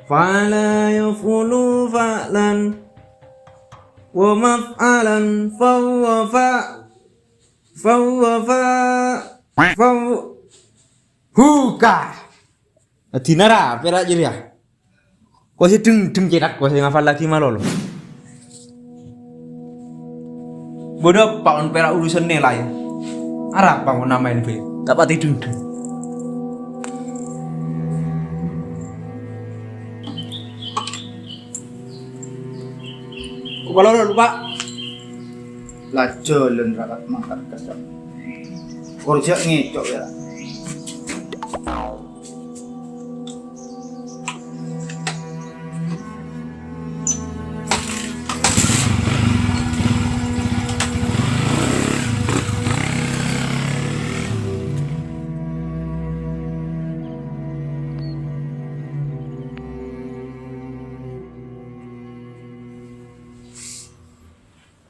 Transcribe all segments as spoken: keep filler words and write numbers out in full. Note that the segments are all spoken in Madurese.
Fa'ala yaf'ulu fa'lan. Wa maf'alan fawwa fa-, fawwa fa-, fawwa. Huka. Adina ra, pèra' jârèya. Ko sè dheng-dheng cètak, ko sè ngafallaghi malolo. Bâdâ apa mon pèra' urusan nilai? Arapa mon namaèn bhâi? Ta' patè dheng-dheng. Ko malolo, Pak. La jhâlân rakat mangkat ka sèttong. Korja ngèco' ya.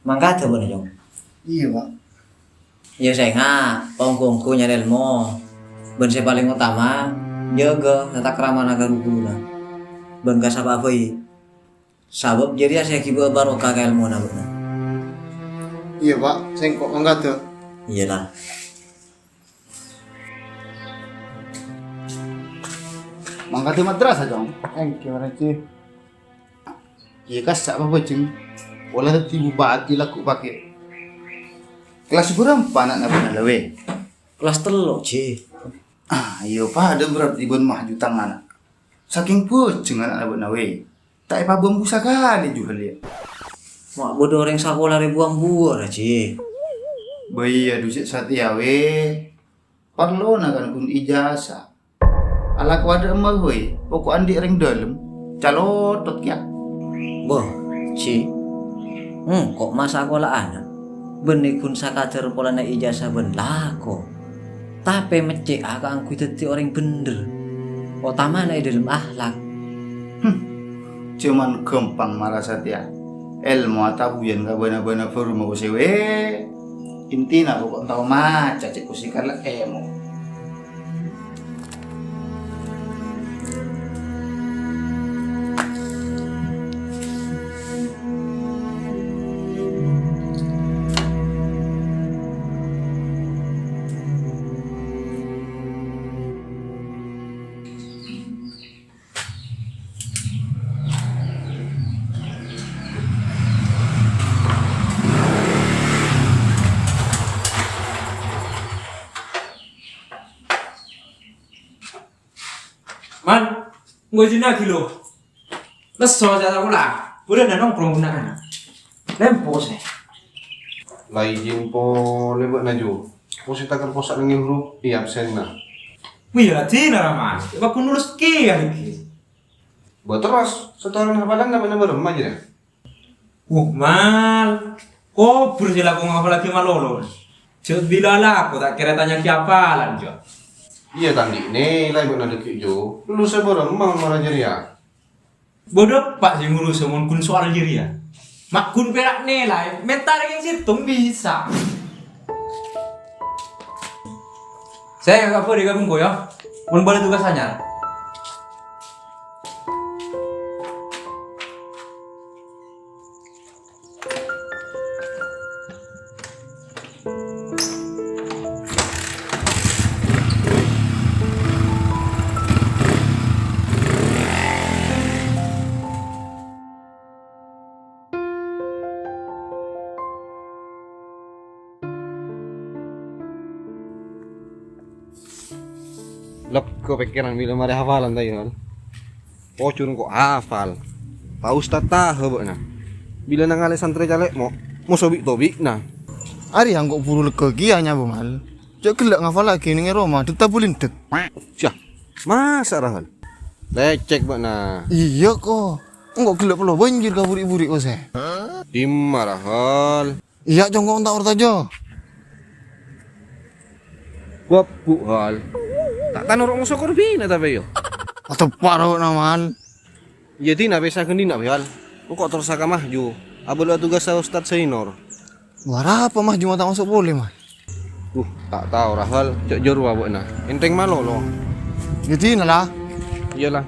Mangkada bâ'na, Cong? Iyâ, Pak. Iyâ, sènga', ongghu-ongghu nyarè èlmo. Bân sè palèng otama, jâgâ tatakramana ka ru-ghuruna. Bân ka sapa bhâi. Sabâb jârèya sè aghibâ barokah ka èlmona bâ'na. Iyâ, Pak. Sèngko' mangkada. Iyâ, la. Mangkada madrasah, Cong. Èngghi, mara, Ji. Iyâ, kassa' apa, Jeng? Pola dhâddhi bupati lagghu' pakè. Kellas bârâmpa ana'na bâ'na la, wè? Kellas tello', Ji. Ah, iyâ, padâ berarti bân Mahju tang ana'. Sakèng bhâjeng ana'na bâ'na, wè. Ta' èpabâmbu sakalè, Ju, hal, yâ. Ma' bâdâ orèng sakola rè buwâng-buwâ, ra, Ji. Bâ iyâ, Du, cè' satèya, wè. Parlona kan ghun ijazah. Alako adâ' emma, hoy, poko' andi' rèng dâlem, calotot kèya. Bâh, Ji, engko' ma' sakola'ana bânnè ghun sakadâr polana ijazah bân lako. Tapè meccè'a kaangghuy dhâddhi orèng bhendher, otamana è dâlem akhlak. Hmm, coma ghâmpang mara satèya. Èlmo atabuyan ka bâna-bâna bhuru mau sè wè. Intina poko' tao maca cè' ko sè kalè'èmo. Man, engko' jhâ' ghilâ. Lesso jhâ' sakola. Bâdâna nongkrong na'-kana'. Lempo sè. La ijin polè bâ'na, Ju. Posita kan posa' nengngel huruf I absenna. Wih, la dina, Raman. Bâ' ghun nulus kèya nèka. Bâ' terros, setoran hafalanna bâ'na bârâmma jârèya? Wuh, Mal. Kobhur sè lako ngafallaghi malolo. Jhâ' bilâ lako ta' kèra tanya'aghi hafalan, Jhâ'. Iyâ, ta' andi' nilai bâ'na dhâggi', Ju. Lulusâ bârâmma mara jârèya? Bâdâ eppa' sè ngurusâ mon ghun soal jârèya. Ma' ghun pèra' nilai, mènta rèng sèttong bisa. Sè kabhâr ka bengko, yâ. Mon bâli tugas anyar. Lega pèkkèran bilâ marè hafalan, ta' iyâ, Mal? Pojhur engko' hafal. Pa' ustad tahâ bâ'na. Bilâ nangalè santrè calè'mo, moso bi'-tobi'na. Arèya engko' buru lega kèya nyabâ, Mal. Jhâ' ghellâ' ngafallaghi neng è roma, detta bulindek. Syah, masa' ra, Hal? Lècèk bâ'na. Iyâ, ko. Engko' ghellâ' pello bânjir ka buri'-buri', ko sè. Dimma ra, Hal? Iyâ, congko' enta' ortajâ. Wabbu, Hal. Ta' tanoro' moso korbina, tapè, yâ? Ateppa' ro, Mal. Iyâ, dina pèsa ghândhina, Hal. Engko' terrosa ka Mahju. Abâlâ tugas ustad senior. Arapa Mahju ma' ta' maso' polè, Mal? Uh, ta' tao ra, Hal. Jhâ' jârowa bâ'na. Ènthèng malolo. Iyâ, dina, la. Iyâ, la.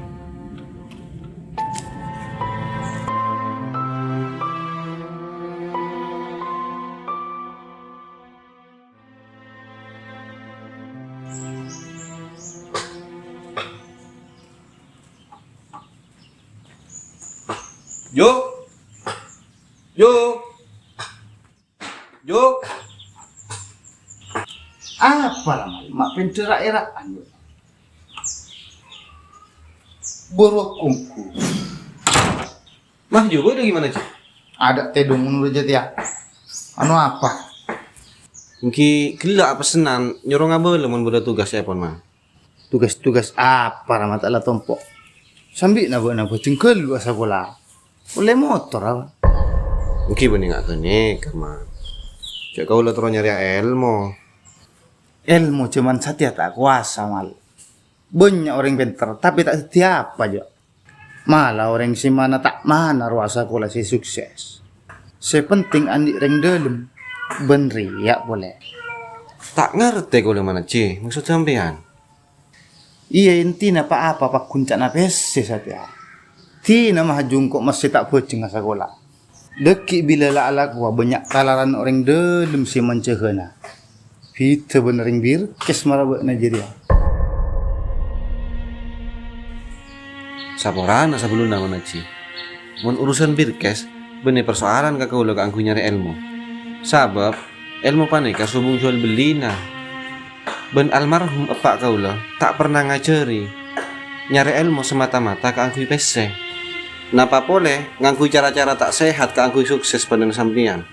Juk! Juk! Juk! Apa la, Mal? Ma' pendhâ ra'-era'an, Juk? Buru kongku. Mah, Juk, bâdâ gimana, Cik? Adâ' tèdung ngono rèya, Cik, ya. Anu apa? Èngghi ghellâ' apessenan, nyoro ngabâlâ mon bâdâ tugas èpon, Mah. Tugas-tugas apa, Rama, ta' la tompo'? Sambi' na bâ'na bhâjeng ghâllu asakola. Ollè motor apa? Èngghi bânnè nga' ghânèka, Mah. Jhâ' kaulâ terro nyarèya èlmo. Èlmo jhâman satèya ta' kobâsa, Mal. Bânnya' orèng pènter, tapè ta' dhâddhi apa, jhâ'. Mala orèng sè mana ta' mana rowa asakola sè sukses. Sè penting andi' rèng dâlem, bân rèya' polè. Ta' ngartè kaulâ, Manaji, maksod sampèyan? Iyâ, intina pa-apa paghun ca'na pèssè satèya. Dina mah jhungko' mastè ta' bhâjeng asakola. Dhâggi' bilâ la alakowa bânnya' talaran orèng dâlem sè manjâghâna. Bhidhâ bân orèng birkes mara bâ'na jârèya. Saporana sabellunna, Manaji. Mon urusan birkes, bânnè parsoalan ka kaulâ kaangghuy nyarè èlmo. Sabâb, èlmo panèka sobung juwâl bellina. Bân almarhum eppa' kaulâ ta' perna ngajhâri nyarè èlmo samata-mata kaangghuy pèssè. Napa polè ngangghuy cara-cara ta' sehat kaangghuy sukses bhâdhân sampèyan?